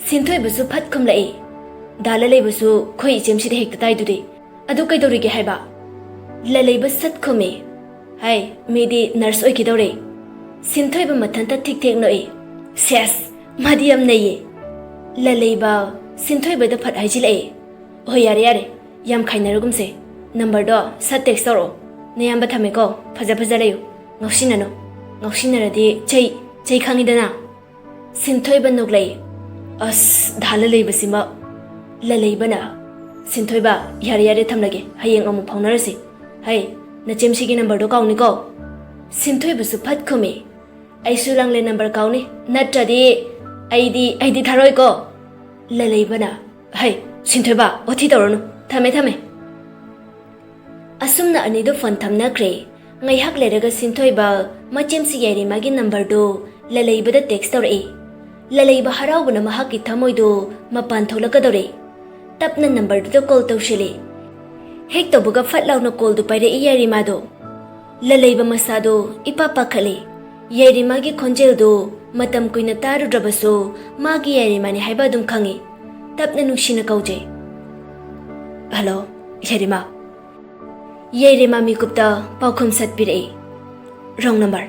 ꯁꯤꯟꯊꯣꯏꯕꯁꯨ ꯐꯠ ꯈꯨꯝꯂꯛꯏ꯫ "ꯗꯥ ꯂꯂꯩꯕꯁꯨ ꯑꯩꯈꯣꯏ ꯏꯆꯦꯝꯁꯤꯗ ꯍꯦꯛꯇ ꯇꯥꯏꯗꯨꯗꯤ꯫ ꯑꯗꯨ ꯀꯩꯗꯧꯔꯤꯒꯦ ꯍꯥꯏꯕ?" ꯂꯂꯩꯕ ꯁꯠ ꯈꯨꯝꯃꯤ꯫ "ꯍꯥꯏ, ꯃꯤꯗꯤ ꯅꯔꯁ ꯑꯣꯏꯈꯤꯗꯧꯔꯦ꯫" ꯁꯤꯟꯊꯣꯏꯕ ꯃꯊꯟꯇ ꯊꯤꯛ ꯊꯦꯛ ꯅꯣꯛꯏ꯫ "ꯁꯦꯁ, ꯃꯥꯗꯤ ꯌꯥꯝ ꯅꯩꯌꯦ꯫" ꯂꯂꯩꯕ ꯁꯤꯟꯊꯣꯏꯕꯗ ꯐꯠ ꯍꯥꯏꯖꯤꯜꯂꯛꯏ꯫ "ꯍꯣꯏ, ꯌꯥꯔꯦ, ꯌꯥꯔꯦ, ꯌꯥꯝ ꯈꯥꯏꯅꯔꯒꯨꯝꯁꯦ꯫ ꯅꯝꯕꯔꯗꯣ ꯁꯠ ꯇꯦꯛꯁ ꯇꯧꯔꯛꯑꯣ꯫ ꯅꯌꯥꯝꯕ ꯊꯝꯃꯦꯀꯣ, ꯐꯖ ꯐꯖ ꯂꯩꯌꯨ꯫ ꯉꯥꯎꯁꯤꯟꯅꯅꯨ, ꯉꯥꯎꯁꯤꯟꯅꯔꯗꯤ ꯆꯩ, ꯆꯩ ꯈꯪꯉꯤꯗꯅ꯫" ꯁꯤꯟꯊꯣꯏꯕ ꯅꯣꯛꯂꯛꯏ꯫ "ꯑꯁ, ꯙꯥ ꯂꯂꯩꯕꯁꯤꯃ꯫" ꯂꯂꯩꯕꯅ, "ꯁꯤꯟꯊꯣꯏꯕ, ꯌꯥꯔꯦ, ꯌꯥꯔꯦ, ꯊꯝꯂꯒꯦ, ꯍꯌꯦꯡ ꯑꯃꯨꯛ ꯐꯥꯎꯅꯔꯁꯤ꯫ ꯍꯩ, ꯅꯆꯦꯝꯁꯤꯒꯤ ꯅꯝꯕꯔꯗꯣ ꯀꯥꯎꯅꯤꯀꯣ꯫" ꯁꯤꯟꯊꯣꯏꯕꯁꯨ ꯐꯠ ꯈꯨꯝꯃꯤ꯫ "ꯑꯩꯁꯨ ꯂꯥꯡꯂꯦꯟ ꯅꯝꯕꯔ ꯀꯥꯎꯅꯤ, ꯅꯠꯇ꯭ꯔꯗꯤ ꯑꯩꯗꯤ, ꯑꯩꯗꯤ ꯊꯥꯔꯣꯏꯀꯣ꯫" ꯂꯂꯩꯕꯅ, "ꯍꯩ, ꯁꯤꯟꯊꯣꯏꯕ, ꯋꯥꯊꯤ ꯇꯧꯔꯅꯨ, ꯊꯝꯃꯦ, ꯊꯝꯃꯦ꯫" ꯑꯁꯨꯝꯅ ꯑꯅꯤꯗꯨ ꯐꯣꯟ ꯊꯝꯅꯈ꯭ꯔꯦ꯫ ꯉꯥꯏꯍꯥꯛ ꯂꯩꯔꯒ ꯁꯤꯟꯊꯣꯏꯕ ꯃꯆꯦꯝꯁꯤ ꯌꯥꯏꯔꯤꯃꯥꯒꯤ ꯅꯝꯕꯔꯗꯨ ꯂꯂꯩꯕꯗ ꯇꯦꯛꯁ ꯇꯧꯔꯛꯏ꯫ ꯂꯂꯩꯕ ꯍꯔꯥꯎꯕꯅ ꯃꯍꯥꯛꯀꯤ ꯊꯃꯣꯏꯗꯨ ꯃꯄꯥꯟ ꯊꯣꯛꯂꯛꯀꯗꯧꯔꯦ꯫ ꯇꯞꯅ ꯅꯝꯕꯔꯗꯨꯗ ꯀꯣꯜ ꯇꯧꯁꯤꯜꯂꯤ꯫ ꯍꯦꯛ ꯇꯧꯕꯒ ꯐꯠ ꯂꯥꯎꯅ ꯀꯣꯜꯗꯨ ꯄꯥꯏꯔꯛꯏ ꯌꯥꯏꯔꯤꯃꯥꯗꯣ꯫ ꯂꯂꯩꯕ ꯃꯁꯥꯗꯣ ꯏꯄꯥ ꯄꯥꯈꯠꯂꯤ꯫ ꯌꯥꯏꯔꯤꯃꯥꯒꯤ ꯈꯣꯟꯖꯦꯜꯗꯨ ꯃꯇꯝ ꯀꯨꯏꯅ ꯇꯥꯔꯨꯗ꯭ꯔꯕꯁꯨ ꯃꯥꯒꯤ ꯌꯥꯏꯔꯤꯃꯥꯅꯤ ꯍꯥꯏꯕ ꯑꯗꯨꯝ ꯈꯪꯏ꯫ ꯇꯞꯅ ꯅꯨꯡꯁꯤꯅ ꯀꯧꯖꯩ꯫ "ꯍꯜꯂꯣ, ꯌꯥꯏꯔꯤꯃꯥ꯫" ꯌꯥꯏꯔꯤꯃꯥ ꯃꯤꯀꯨꯞꯇ ꯄꯥꯎꯈꯨꯝ ꯁꯠ ꯄꯤꯔꯛꯏ꯫ "ꯔꯣꯡ ꯅꯝꯕꯔ꯫